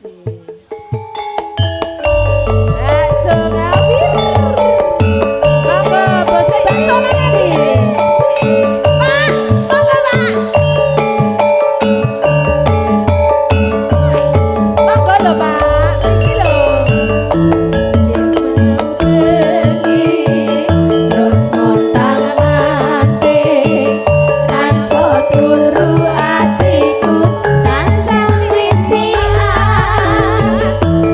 Bakso Ngawir. Monggo, bose bakso mana nih? Pak, monggo, Pak. Monggo lho, Pak. Iki lho. Terus montang manting tanpa turu atiku tansah risikan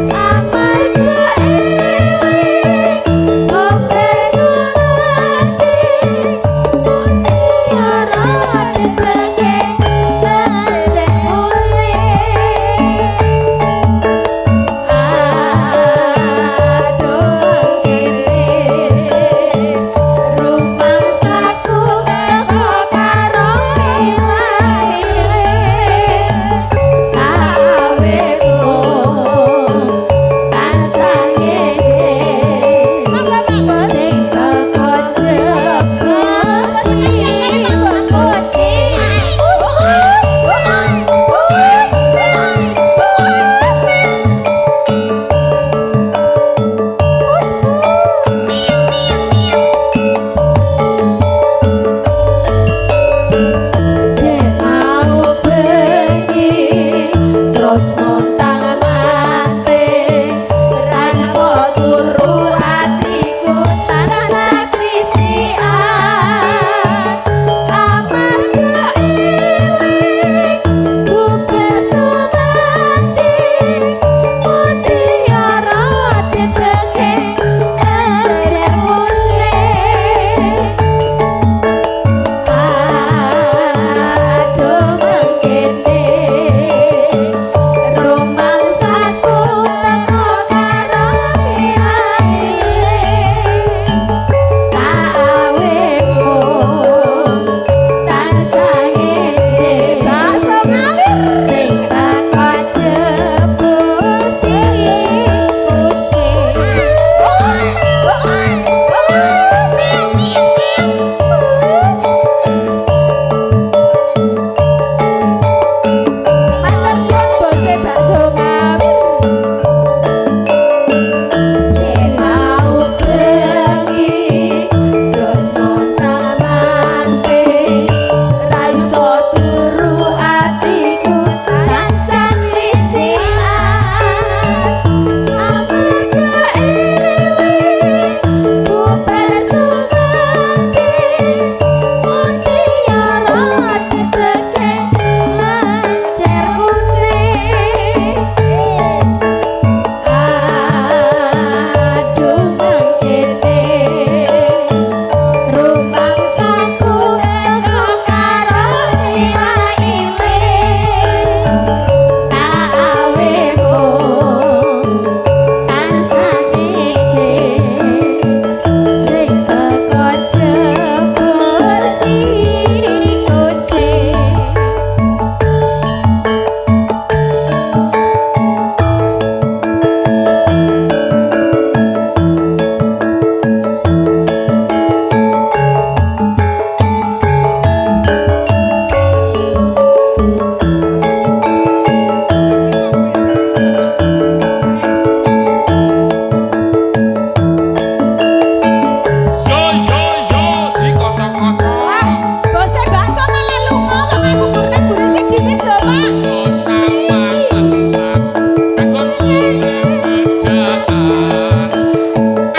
amarga eling bubar sumati mutiara teteke becek mulih. Aduh kene rumangsaku teko karo ileh awemu tansah ngece Monggo, Pak Bos. Sing teko jebul kucing. Bos, bos, bos. Bos, bos. Dek mau bengi terus montang manting tanpa turu atiku tansah krisikan amarga eling bubar sumati mutiara teteke becek mulih. Aduh mangkene rumangsaku teko karo ileh awemu tansah ngece Bakso Ngawir. Sing teko jebul si kucing. Bos, bos, bos. Bos. Matur suwun bose bakso Ngawir. Dek mau bengi terus montang manting ra iso turu atiku tansah risikan amarga eling bubar sumati mutiara teteke lencer kuning. Aduh mangkene rumangsaku teko karo ileh awemu tansah ngece sing teko jebul si kucing. Yo yo yo dikocok-kocok. Wah, bose bakso malah lunga wong aku kurang buri sing dipit lho, Pak.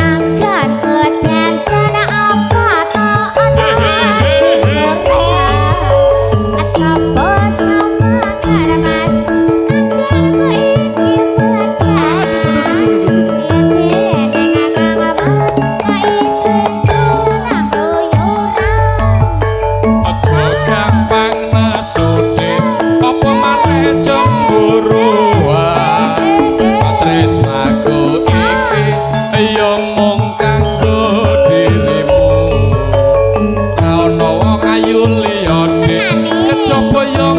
Agar kedandan apa to ana sing ora coba semangat Mas agar ku iki medhar dene kakang Mas isih senang Aja gampang nesu apa maneh cemburuan. Tresnaku iki ya mung kanggo dirimu. Ra ono wong ayu liyane kejaba ya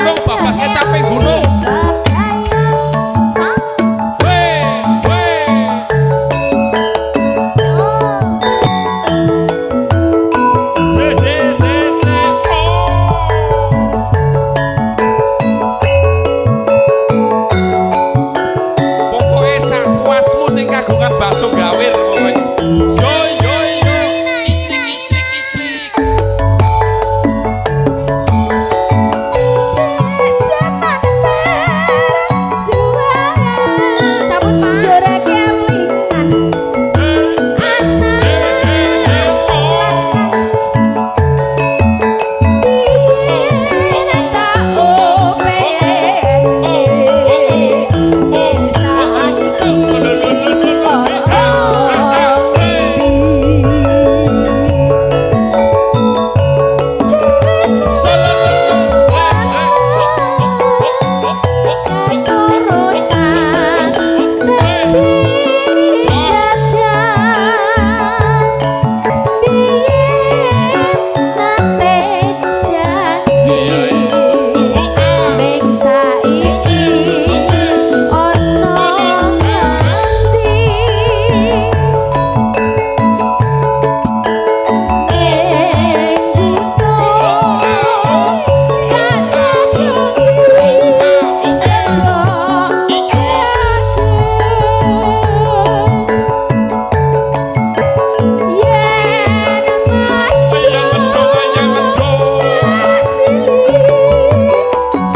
gunung, babah kecape gunung. Weh, weh. Se se se se. Oh. Pokoke sak puasmu sing kagungan bakso gawir pokoke. Yo yo yo. Iklik iklik iklik. Zaman perjuangan. Cabut, Pak. Jore kelingan anak biyen tak openi. Turutan sedih biyen nate janji ning saiki ana ngendi ning gunung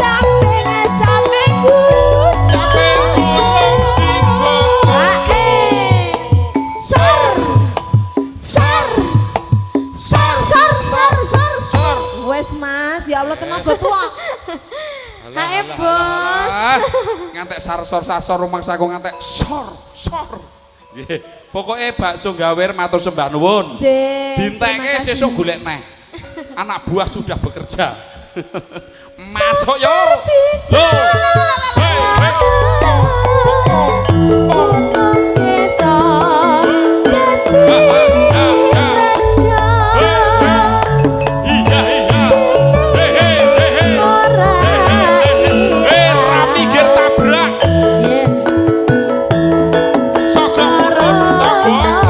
Tak jadungi sego aku yen mati capek-capekku. Sor sor sor sor sor sor sor. Wes, Mas, ya Allah, tenaga tua. Hae, Bos. Ngantek sar-sor sasor rumangsaku ngantek sor sor. Nggih, pokoke bakso gawer matur sembah nuwun. Dinteke sesuk golek neh. Anak buah sudah bekerja. Masuk yo. Lho. Hei, hei. Gunung desa dadi rejo. Iya iya. Hei hei hei hei. Ora. Eh, ra mikir tabrak. Sogok mudhun, sogok.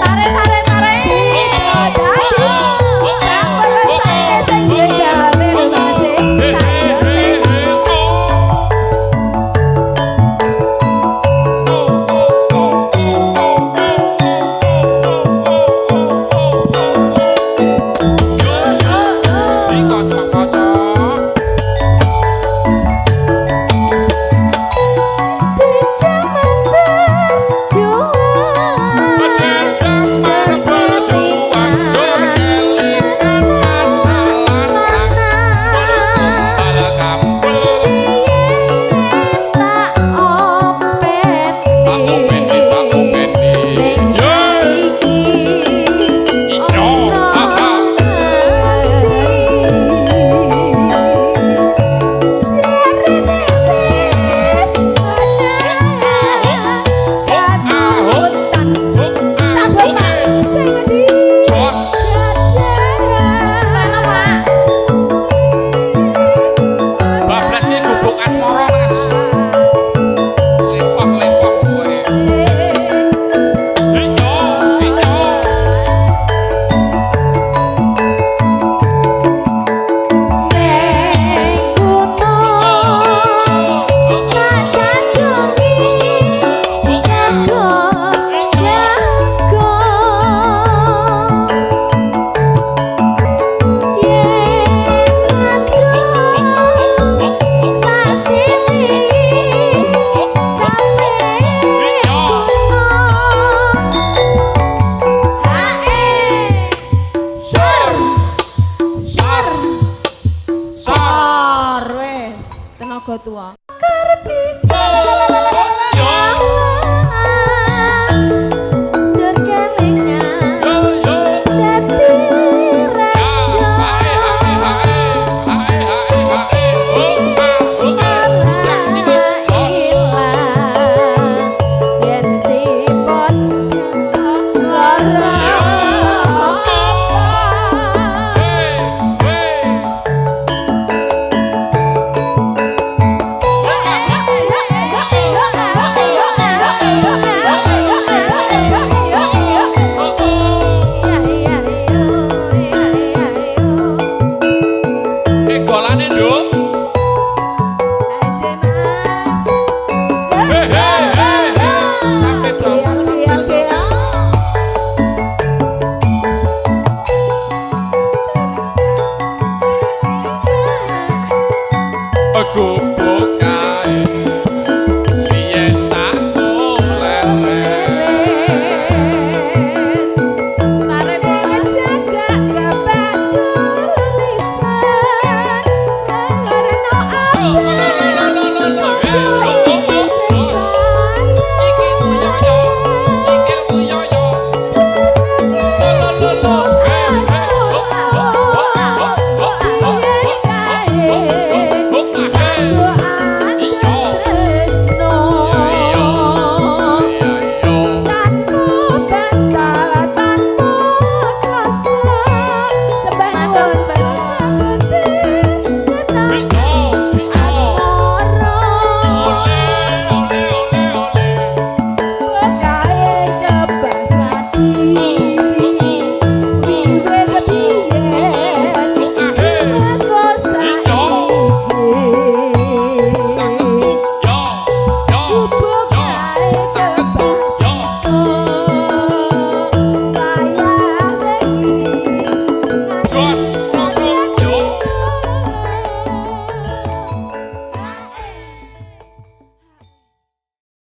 Tare tare tare. Hei hei hei hei. Oh. Oh oh oh oh oh oh oh oh oh. Yo yo. Dikocok-kocok. Di zaman berjuang. Pada zaman berjuang, jur kelingan lanang, tumbal kambul. Tak Tak openi, tak openi. Ning Yo. saiki Iyo, ha, ha. Jos. Bablas iki gubuk asmara, Mas. Lepoh-lepoh kowe. Iyo, iyo. Neng gunung tak jadungi sego jago yen mandul tak silih capek gunung. Hae. Sor sor Sor. sor wes tenaga tua.